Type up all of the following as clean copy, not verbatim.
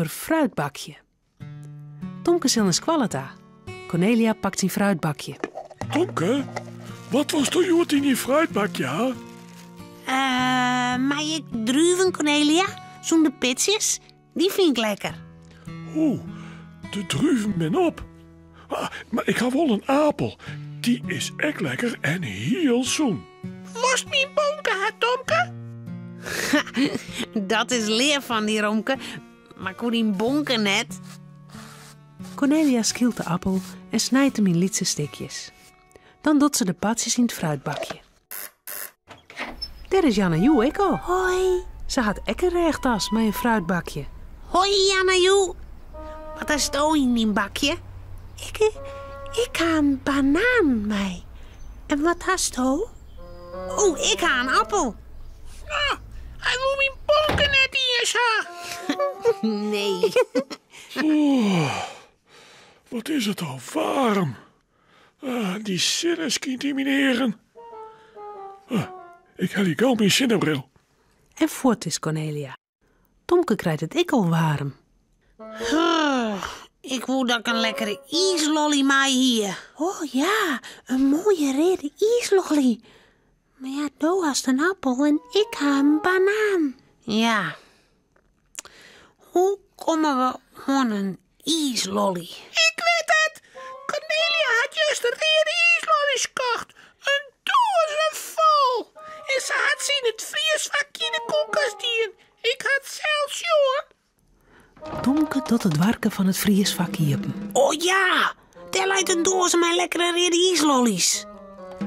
nuver fruitbakje. Tomke sil nei skoalle ta. Kornelia pakt syn fruitbakje. Tomke, wat wolsto hjoed yn dyn fruitbakje ha? Eh, mei ik druven, Kornelia? Sûnder pitsjes? Dy fyn ik lekker. Oeh, de druven binne op. Ah, mar ik ha wol in apel. Dy is ek lekker en hiel sûn. Wolst myn bonke ha, Tomke? Dat is leaf fan dy, Romke. Mar ik koe dyn bonke net. Kornelia skylt de appel en snijt him yn lytse stikjes. Dan docht se de partsjes yn it fruitbakje. Dêr is Janna Joe ek al. Hoi. Se hat ek in rêchtas mei in fruitbakje. Hoi Janna Joe. Wat hasto yn dyn bakje? Ik, ik ha in banaan mei. En wat hasto? O, ik ha in appel. Ah, hy woe myn bonke net iens ha. Nee. Oh, wat is it al waarm. Ah, dy sinne skynt yn myn eagen. Ah, ik helje gau myn sinnebril. En fuort is Kornelia. Tomke krijt it ek al waarm. Ik woe dat ik in lekkere iislolly mei hie. Oh ja, in moaie reade iislolly. Mar ja, do hast in appel en ik ha in banaan. Ja. Hoe komme we oan in iislolly? Ik wit it! Kornelia hat juster reade iislollys kocht. In doaze fol. En se hat se yn it friesfakje yn de koelkast dien. Ik ha it sels sjoen. Tomke docht it doarke fan it friesfak iepen. O ja, dêr leit in doaze mei lekkere reade iislollys.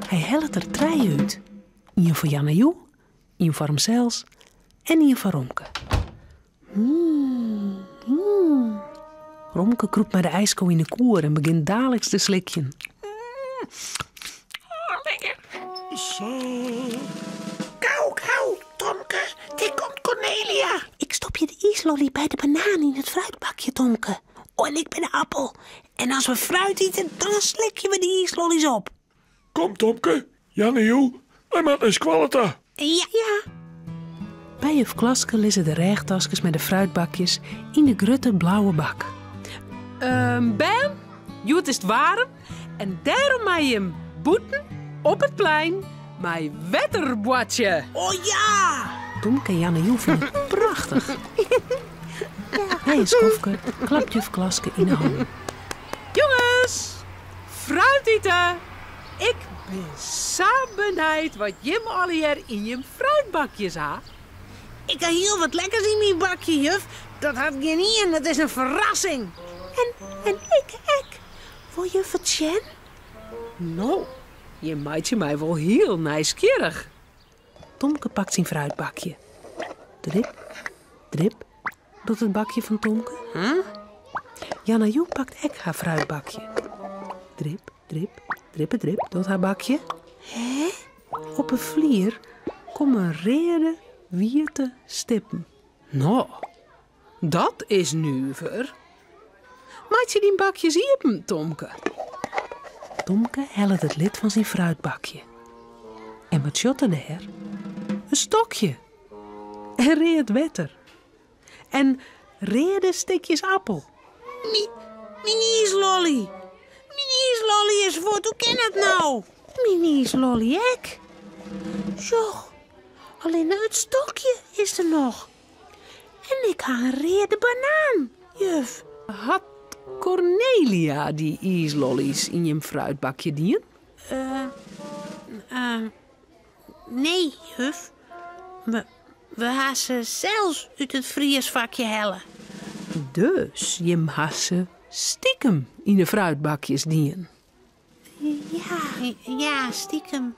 Hy hellet der trije út. Ien foar Janna Joe, ien foar himsels en ien foar Romke. Mm, mm. Romke krûpt mei de ijsko yn 'e koer en begjint daliks te slikjen. Lekker. Sa. Gau, gau, Tomke, dêr komt Kornelia. Ik stopje de iislolly by de banaan yn it fruitbakje, Tomke. Oh, en ik by de appel. En as we fruit ite, dan slikje we de iislollys op. Kom, Tomke, Janna Joe, wy moatte nei skoalle ta. Ja, ja. By juf Klaske lizze de rêchtaskes mei de fruitbakjes yn de grutte blauwe bak. Ehm, bern, hjoed is it waarm en dêrom meie jim bûten op it plein mei wetter boartsje. Oh ja! Tomke en Janna Joe fine it prachtich. Nei in skoftke klapt juf Klaske yn 'e hannen. Jonges, fruit ite! Ik bin sa benijd wat jim allegear yn jim fruitbakjes ha. Ik ha hiel wat lekkers yn myn bakje, juf. Dat hat gjinien, it is in ferrassing. En, en ik ek. Wol juf it sjen? No, jim meitsje my wol hiel nijsgjirrich. Tomke pakt syn fruitbakje. Drip, drip, docht it bakje fan Tomke. Janna Joe pakt ek har fruitbakje. Drip, drip, drippe drip, docht har bakje. Hè? Op 'e flier komme reade, wiete stippen. No, dat is nuver. Meitsje dyn bakjes iepen, Tomke. Tomke hellet it lid fan syn fruitbakje. En wat sjocht er dêr? In stokje. En read wetter. En reade stikjes appel. Myn iislolly. Myn iislolly is fuort, hoe kin dat no? Myn iislolly ek. Sjoch, allinne it stokje is der noch. En ik ha in reade banaan, juf. Hat Kornelia dy iislollys yn jim fruitbakje dien? Uh, nee, juf. We ha se sels út it friesfakje helle. Dus jim ha se stikem yn 'e fruitbakjes dien? Ja, ja, stikem.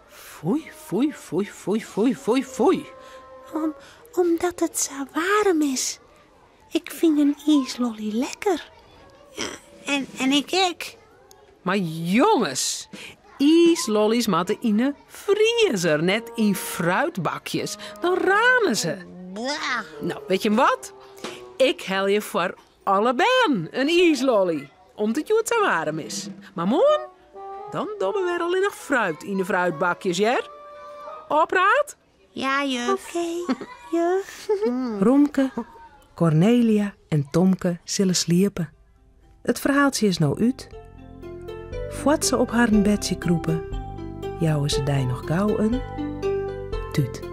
Foei, foei, foei, foei, foei, foei, foei. Om, omdat it sa waarm is. Ik fyn in iislolly lekker. Ja, en, en ik ek. Mar jonges, iislollys moatte yn 'e friezer, net yn fruitbakjes. Dan rane se. Blah. No, wit jim wat? Ik helje foar alle bern in iislolly, om't it hjoed sa waarm is. Mar moarn, dan dogge we wer allinnich fruit yn 'e fruitbakjes, hear. Ofpraat? Ja, juf. Oké, juf. Romke. Kornelia en Tomke sille sliepe. It ferhaaltsje is no út. Foar't se op harren bedsje krûpe, jouwe se dy noch gau in tút.